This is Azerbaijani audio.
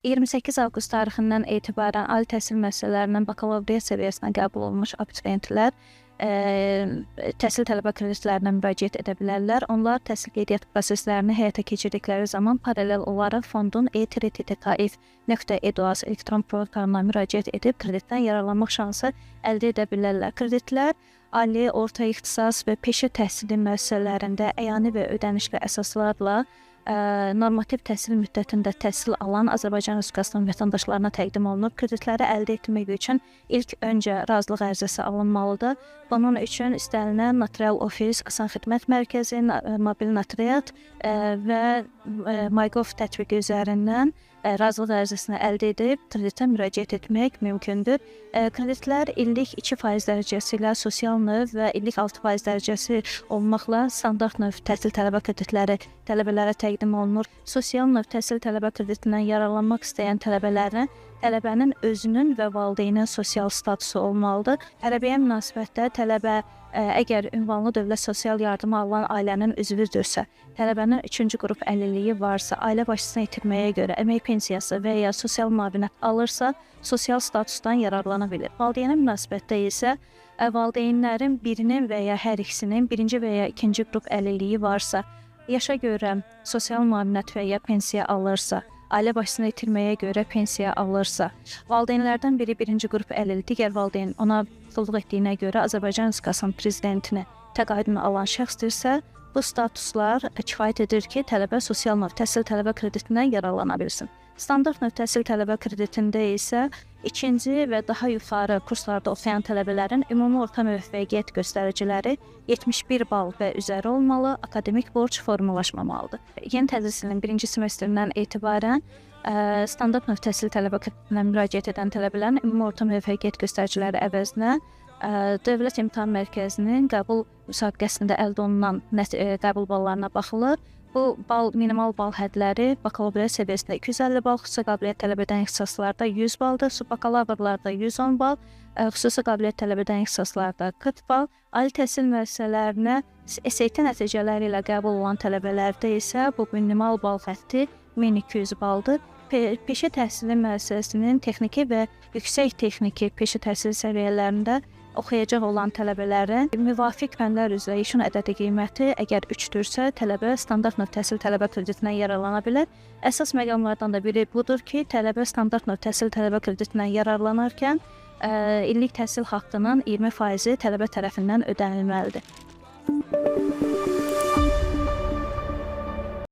28 avqust tarixindən etibarən ali təhsil müəssisələrindən bakalavriat səviyyəsinə qəbul olunmuş abituriyentlər təhsil tələbə kreditlərinə müraciət edə bilərlər. Onlar təhsil qeydiyyat proseslərini həyata keçirdikləri zaman paralel olaraq fondun e-ttkif.edu.az elektron portalına müraciət edib kreditdən yararlanmaq şansı əldə edə bilərlər. Kreditlər ali, orta ixtisas və peşə təhsili müəssisələrində əyani və ödənişli əsaslarla normativ təhsil müddətində təhsil alan Azərbaycan Respublikasının vətəndaşlarına təqdim olunur. Kreditləri əldə etmək üçün ilk öncə razılıq ərizəsi alınmalıdır. Bunun üçün istənilən notarial ofis, asan xidmət mərkəzi, mobil notariat və MyGov tətbiqi üzərindən razılıq ərizəsini əldə edib kreditə müraciət etmək mümkündür. Kreditlər illik 2% dərəcəsi ilə sosial növ və illik 6% dərəcəsi olmaqla standart növ təhsil tələbə kreditləri tələbələrə təqdim olunur. Sosial növ təhsil tələbə kreditindən yararlanmaq istəyən tələbələrin tələbənin özünün və valideynin sosial statusu olmalıdır. Tələbəyə münasibətdə tələbə əgər ünvanlı dövlət sosial yardımı alan ailənin üzvüdürsə, tələbənin 3-cü qrup əlilliyi varsa, ailə başçısını itirməyə görə əmək pensiyası və ya sosial müavinət alırsa, sosial statusdan yararlana bilir. Valideynə münasibətdə isə valideynlərin birinin və ya hər ikisinin birinci və ya ikinci qrup əlilliyi varsa, yaşa görə sosial müavinət və ya pensiya alırsa, ailə başçısını itirməyə görə pensiya alırsa, valideynlərdən biri birinci qrup əlil, digər valideyn ona qulluq etdiyinə görə Azərbaycan Respublikasının prezidentinə təqaüdünü alan şəxsdirsə, bu statuslar kifayət edir ki, tələbə sosial növ təhsil tələbə kreditindən yararlana bilsin. Standart növ təhsil tələbə kreditində isə ikinci və daha yuxarı kurslarda oxuyan tələbələrin ümumi orta müvəffəqiyyət göstəriciləri 71 bal və üzəri olmalı, akademik borc formalaşmamalıdır. Yeni tədris ilinin birinci semestrindən etibarən standart növ təhsil tələbə kreditinə müraciət edən tələbələrin ümumi orta müvəffəqiyyət göstəriciləri əvəzinə Dövlət İmtahan Mərkəzinin qəbul müsabiqəsində əldə olunan qəbul ballarına baxılır. Bu bal minimal bal hədləri bakalavriat səviyyəsində 250 bal, xüsusi qabiliyyət tələb edən ixtisaslarda 100 baldır, subbakalavrlarda 110 bal, xüsusi qabiliyyət tələb edən ixtisaslarda 40 bal. Ali təhsil müəssisələrinə SAT nəticələri ilə qəbul olan tələbələrdə isə bu minimal bal xətti 1200 baldır. Peşə təhsili müəssisəsinin texniki və yüksək texniki peşə təhsili səviyyələrində oxuyacaq olan tələbələrin müvafiq fənlər üzrə yekun ədədi qiyməti əgər 3-dürsə, tələbə standart növ təhsil tələbə kreditindən yararlana bilər. Əsas məqamlardan da biri budur ki, tələbə standart növ təhsil tələbə kreditindən yararlanarkən illik təhsil haqqının 20%-i tələbə tərəfindən ödənilməlidir.